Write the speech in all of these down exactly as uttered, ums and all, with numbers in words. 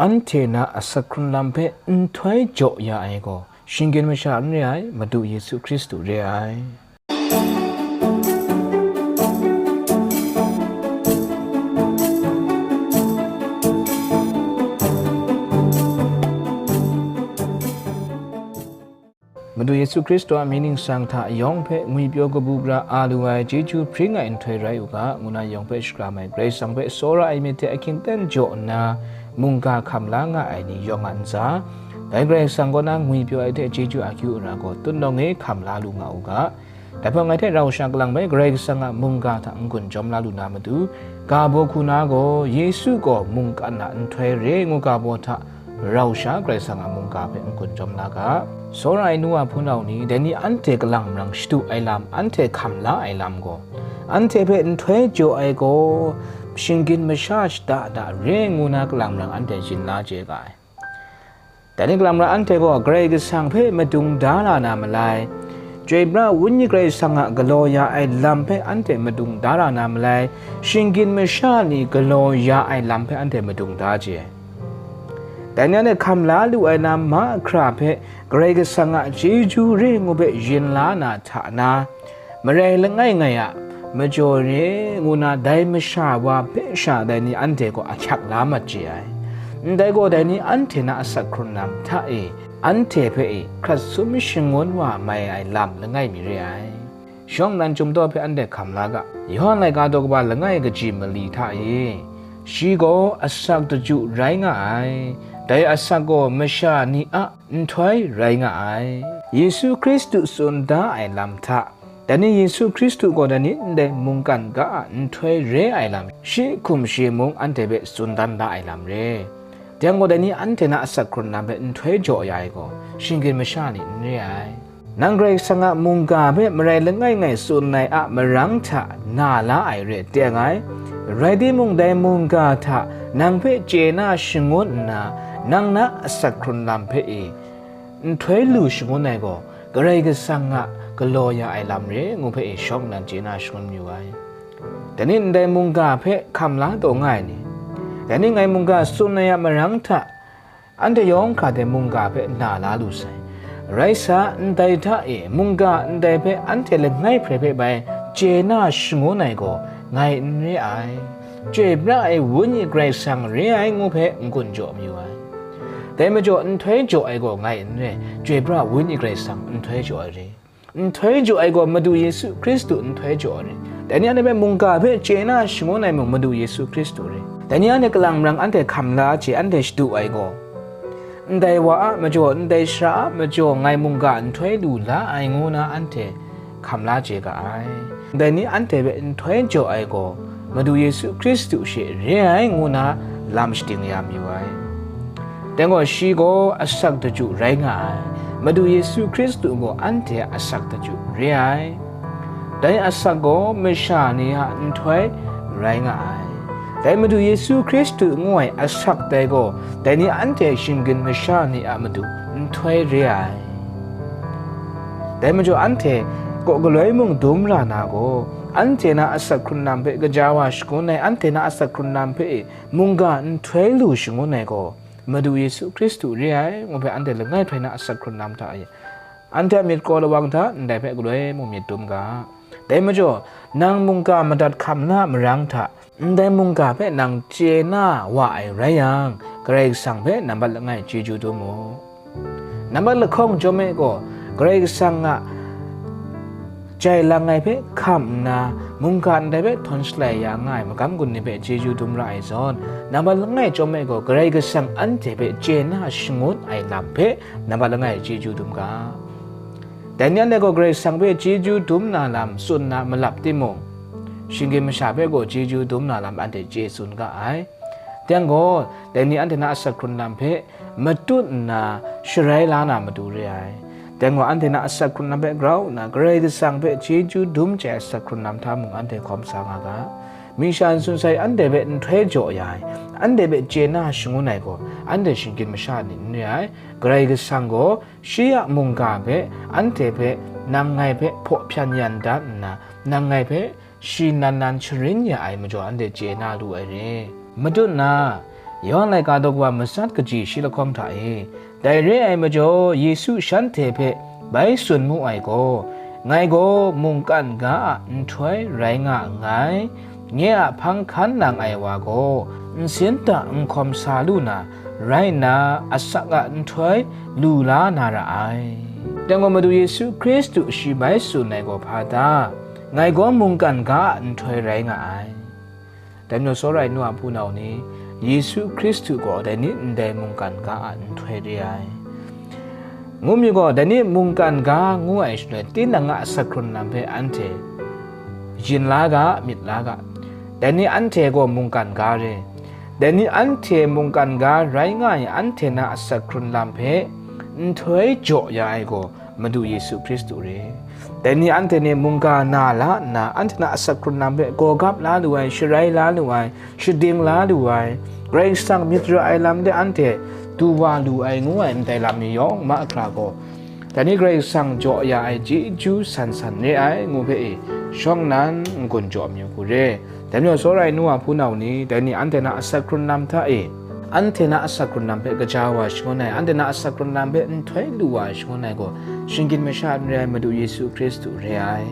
anhte na asak hkrun lam hpe nhtoi jaw ya ai gaw, shinggyim masha n re ai, Madu Yesu Hkristu re ai. Madu Yesu Hkristu a mying ningsang hta yawng hpe ngwipyaw kabu gara a lu ai chyeju hpring ai nhtoi rai u ga, ngu na yawng hpe shakram ai Karai Kasang hpe tsawra ai myit hte ahkying ten jaw nna, mungga hkam la nga ai ni yawng a ntsa, dai Karai Kasang kaw na ngwipyaw ai hte chyeju akyu ara gaw tutnawng e hkam la lu nga u ga. Dai hpang ngai hte rau sha kalang bai Karai Kasang a mungga hta n-gun jawm la lu na matu, ga baw hku na gaw Yesu gaw mungkan a nhtoi re ngu ga baw hta rau sha Karai Kasang a mungga hpe n-gun jawm la ga. Tsawra ai nu wa hpunau ni, dai ni anhte kalang marang shadu ai lam, anhte hkam la ai lam gaw, anhte hpe nhtoi jaw ai gaw, shinggyim masha shada da re ngu na kalang marang anhte yin la chye ga ai. Dai ni kalang marang anhte gaw Karai Kasang hpe madung da ra na malai, Chyoi pra Wenyi Karai Kasang a galaw ya ai lam hpe anhte madung da ra na malai, shinggyim masha ni galaw ya ai lam hpe anhte madung da chye ai. Dai ni anhte hkam la lu ai na mahkra hpe Karai Kasang a chyeju re ngu hpe yin la na hta na, marai langai ngai a majaw re ngu na dai masha wa hpe sha dai ni anhte gaw ahkyak la mat chye ai. Ndai gaw dai ni anhte na asak hkrun lam hta e, anhte hpe e hkrat sum shangun wa mai ai lam langai mi re ai. Shawng nnan chyum daw hpe anhte hkam la ga, Yawhan laika daw kaba langai kaji mali hta e, shi gaw asak daju rai nga ai, dai asak gaw masha ni a nhtoi rai nga ai. Yesu Hkristu tsun da ai lam hta, dai ni Yesu Hkristu gaw dai ni ndai mungkan ga a nhtoi re ai lam, shi hkum shi mung anhte hpe tsun dan da ai lam re. Dai gaw dai ni anhte na asak hkrun lam hpe nhtoi jaw ya ai gaw, shinggyim masha ni n re ai. Nang Karai Kasang a mungga hpe marai langai ngai tsun ai a marang hta na la ai re teng ai. Rai timung, dai mungga hta nang hpe chye na shangun nna, nang na asak hkrun lam hpe e nhtoi lu shangun ai gaw, Karai Kasang a galaw ya ai lam re ngu hpe e shawng nnan chye na shangun mayu ai. Dai ni ndai mungga hpe hkam la taw nga ai ni? Dai ni ngai mungga tsun ai a marang hta, anhte yawng hkra dai mungga hpe na la lu sai. Rai sa, ndai hta e mungga ndai hpe anhte langai hpre hpe bai chye na shangun ai gaw ngai n re ai. Chyoi pra ai Wenyi Karai Kasang re ai ngu hpe n-gun jaw mayu ai. Dai majaw nhtoi jaw ai gaw ngai n re, Chyoi pra Wenyi Karai Kasang nhtoi jaw ai re. Nhtoi jaw ai gaw Madu Yesu Hkristu nhtoi jaw ai re. Dai ni anhte hpe mungga hpe chye na shangun ai mung Madu Yesu Hkristu re. Dai ni anhte kalang marang anhte hkam la chye, anhte shadu ai gaw, ndai wa a majaw, ndai sara a majaw ngai mungga nhtoi lu la ai ngu na anhte hkam la chye ga ai. Dai ni anhte hpe nhtoi jaw ai gaw, Madu Yesu Hkristu she re ai ngu na lam shating ya mayu ai. Dai gaw shi gaw asak daju rai nga ai, Madu Yesu Hkristu gaw anhte a asak daju re ai. Dai asak gaw masha ni a nhtoi rai nga ai. Dai Madu Yesu Hkristu ngu ai asak dai gaw, dai ni anhte shinggyim masha ni a matu nhtoi re ai. Dai majaw anhte kaw galoi mung dum ra na gaw, anhte na asak hkrun lam hpe gaja wa shangun ai, anhte na asak hkrun lam hpe e mungga nhtoi lu shangun ai gaw, Madu Yesu Hkristu re ai, ngu hpe anhte langai hprai na asak hkrun lam hta e, anhte a myit kraw lawang hta ndai hpe galoi mung myit dum ga. Dai majaw, nang mungga madat hkam na marang hta, ndai mungga hpe nang chye na wa ai rai yang, Karai Kasang hpe nambat langai chyeju dum u. Nambat lahkawng chyawm e gaw, Karai Kasang a jai lang ai hpe hkam nna, mungga ndai hpe htawn shalai ya nga ai magam gun ni hpe chyeju dum ra ai zawn, nambat langai chyawm e gaw, Karai Kasang anhte hpe chye na shangun ai lam hpe nambat langai chyeju dum ga. Dai ni anhte gaw Karai Kasang hpe chyeju dum na lam tsun na malap timung, shinggyim masha hpe gaw chyeju dum na lam anhte chye tsun ga ai. Dai yang gaw, dai ni anhte na asak hkrun lam hpe matut nna sharai la na matu re ai. Dai gaw, anhte na asak hkrun lam hpe grau nna, Karai Kasang hpe chyeju dum chye ai asak hkrun lam hta mung anhte hkawm sa nga ga. Mingsa n tsun sai anhte hpe nhtoi jaw ya ai, anhte hpe chye na shangun ai gaw, anhte shinggyim masha ni n re ai. Karai Kasang gaw shi a mungga hpe, anhte hpe, nang ngai hpe hpaw hpyan yan dat nna, nang ngai hpe shi nan nan sharin ya ai majaw anhte chye na lu ai re. Matut nna, Yawhan laika daw wa matsat kaji shi lahkawng hta e, dai re ai majaw, Yesu shanhte hpe bai tsun mu ai gaw, "Ngai gaw mungkan ga a nhtoi rai nga nngai, nye a hpang hkan nang ai wa gaw nsin hta n hkawm sa lu na, rai nna, asak a nhtoi lu la na ra ai." Dai gaw Madu Yesu Hkristu shi bai tsun ai gaw hpa ta? "Ngai gaw mungkan ga a nhtoi rai nga ai." Dai majaw, tsawra ai nu a hpunau ni, Yesu Hkristu gaw dai ni ndai mungkan ga a nhtoi re ai. Ngu mi gaw, dai ni mungkan ga ngu ai shaloi, tinang a asak hkrun lam hpe anhte yin la ga, myit la ga. Dai ni anhte gaw mungkan ga re. Dai ni anhte mungkan ga rai nga ai, anhte na asak hkrun lam hpe nhtoi jaw ya ai gaw, Madu Yesu Hkristu re. Dai ni anhte ni mungga na la nna, anhte na asak hkrun lam hpe gawgap la lu ai, sharai la lu ai, shading la lu ai, Karai Kasang myit ra ai lam de anhte du wa lu ai ngu ai ndai lam ni yawng mahkra gaw, dai ni Karai Kasang jaw ya ai chyeju san san re ai ngu hpe e, shawng nnan n-gun jaw amyu hku re. Dai majaw, tsawra ai nu wa hpunau ni, dai ni anhte na asak hkrun lam hta e, anhte na asak hkrun lam hpe kaja wa shangun ai, anhte na asak hkrun lam hpe nhtoi lu wa ai shangun ai gaw, shinggyim masha n re ai Madu Yesu Hkristu re ai.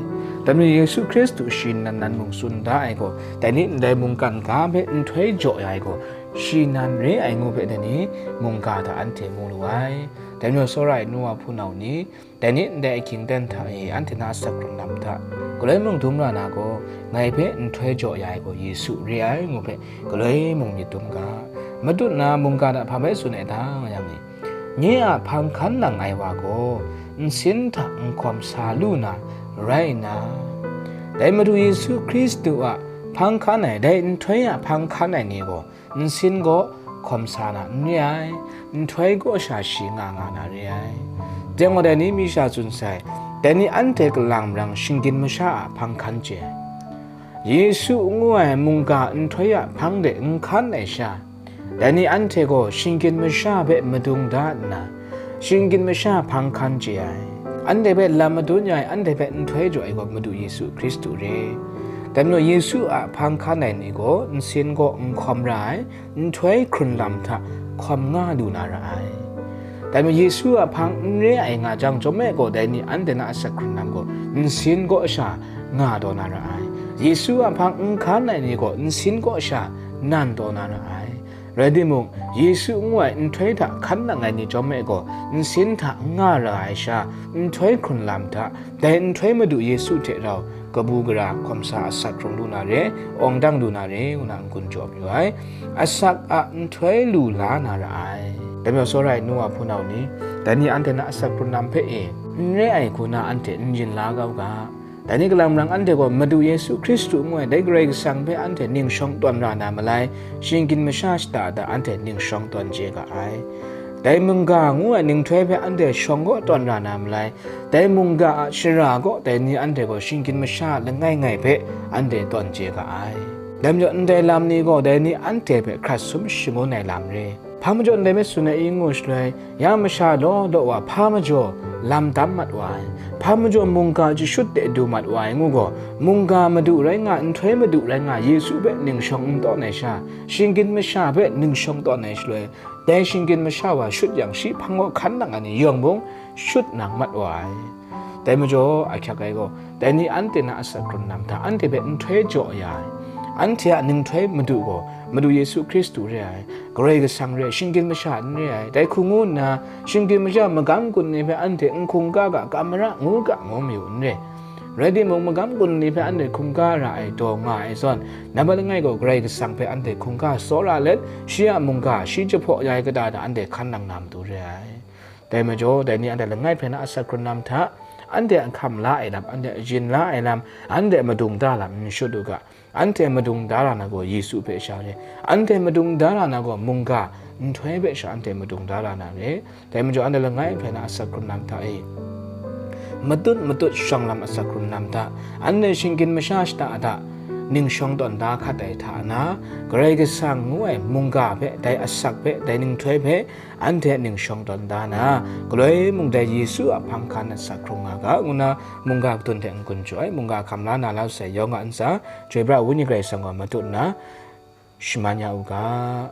Dai majaw, Yesu Hkristu shi nan nan mung tsun da ai gaw, dai ni ndai mungkan ga hpe nhtoi jaw ya ai gaw, shi nan re ai ngu hpe dai ni mungga hta anhte mu lu ai. Dai majaw, tsawra ai nu wa hpunau ni, dai ni ndai ahkying aten hta e anhte na asak hkrun lam hta, galoi mung dum ra na gaw, ngai hpe nhtoi jaw ya ai gaw Yesu re ai ngu hpe, galoi mung myit dum ga. Matut na mungga hta hpa bai tsun ai ta nga yang e, nye a hpang hkan nang ai wa gaw nsin hta n hkawm sa lu na rai nna, dai Madu Yesu Hkristu a hpang hkan ai, dai nhtoi a hpang hkan ai ni gaw, nsin gaw hkawm sa na n re ai, nhtoi kaw sha shi nga nga na re ai. Dai gaw dai ni mi sha tsun sai, dai ni anhte kalang marang shinggyim masha a hpang hkan chye ai. Yesu ngu ai mungga nhtoi a hpang de n hkan ai sha, dai ni anhte gaw shinggyim masha hpe madung da nna, shinggyim masha hpang hkan chye ai. Anhte hpe lam madun ya ai, anhte hpe nhtoi jaw ai gaw Madu Yesu Hkristu re. Dai majaw, Yesu a hpang hkan ai ni gaw nsin gaw n hkawm ra ai, nhtoi hkrun lam hta hkawm nga lu na ra ai. Dai majaw, Yesu a hpang n re ai nga jang chyawm e gaw, dai ni anhte na asak hkrun lam gaw nsin kaw sha nga taw na ra ai. Yesu a hpang n hkan ai ni gaw nsin kaw sha nan taw na ra ai. Rai timung, Yesu ngu ai nhtoi hta hkan nang ai ni chyawm e gaw, nsin hta n nga ra ai sha, nhtoi hkrun lam hta, dai nhtoi Madu Yesu hte rau kabu gara hkawm sa asak hkrung lu na re, awng dang lu na re, ngu na n-gun jaw mayu ai. Asak a nhtoi lu la na ra ai. Dai majaw, tsawra ai nu wa hpunau ni, dai ni anhte na asak hkrun lam hpe e, n re ai hku na anhte n yin la kau ga. Dai ni kalang marang anhte gaw Madu Yesu Hkristu ngu ai dai Karai Kasang hpe anhte ning shawng tawn ra na malai, shinggyim masha shata hta anhte ning shawng tawn chye ga ai. Dai mungga ngu ai ninghtoi hpe anhte shawng kaw tawn ra na malai, dai mungga a shara kaw dai ni anhte gaw shinggyim masha langai ngai hpe anhte tawn chye ga ai. Dai majaw, ndai lam ni gaw dai ni anhte hpe hkrat sum shangun ai lam re. Hpa majaw ndai hpe tsun ai i ngu shaloi, ya masha law law wa hpa majaw lam dam mat wa ai, hpa majaw mungga jashut de du mat wa ai ngu gaw, mungga madu rai nga, nhtoi madu rai nga, Yesu hpe ning shawng n tawn ai sha, shinggyim masha hpe ning shawng tawn ai shaloi, dai shinggyim masha wa shut yang, shi hpang gaw hkan nang ai ni yawng mung shut nang mat wa ai. Dai majaw, ahkyak ai gaw, dai ni anhte na asak hkrun lam hta anhte hpe nhtoi jaw ya ai, anhte a ninghtoi madu gaw Madu Yesu Hkristu re ai, Karai Kasang re ai, shinggyim masha n re ai. Dai hku ngu nna, shinggyim masha magam gun ni hpe anhte n hkungga ga, ga mara ngu ga ngu mayu n re. Rai timung, magam gun ni hpe anhte hkungga ra ai daw nga ai zawn, nambat langai gaw Karai Kasang hpe anhte hkungga tsawra let, shi a mungga, shi jahpaw ya ai kata hta anhte hkan nang na matu re ai. Dai majaw, dai ni anhte langai hpe na asak hkrun lam hta, anhte a hkam la ai lam, anhte a yin la ai lam, anhte a madung da lam n shut u ga. Anhte madung da ra na gaw Yesu hpe sha re, anhte madung da ra na gaw mungga nhtoi hpe sha anhte madung da ra na re. Dai majaw, anhte langai hpe na asak hkrun lam hta e, matut matut shawng lam asak hkrun lam hta, anhte shinggyim masha shata hta ning shawng tawn da hkat ai hta na, Karai Kasang ngu ai mungga hpe, dai asak hpe, dai ninghtoi hpe, anhte ning shawng tawn da na, galoi mung dai Yesu a hpang hkan asak hkrung nga ga, ngu na mungga kadun hte n-gun jaw ai, mungga hkam la na lau sai yawng a ntsa, Chyoi pra ai Wenyi Karai Kasang gaw matut nna shaman ya u ga.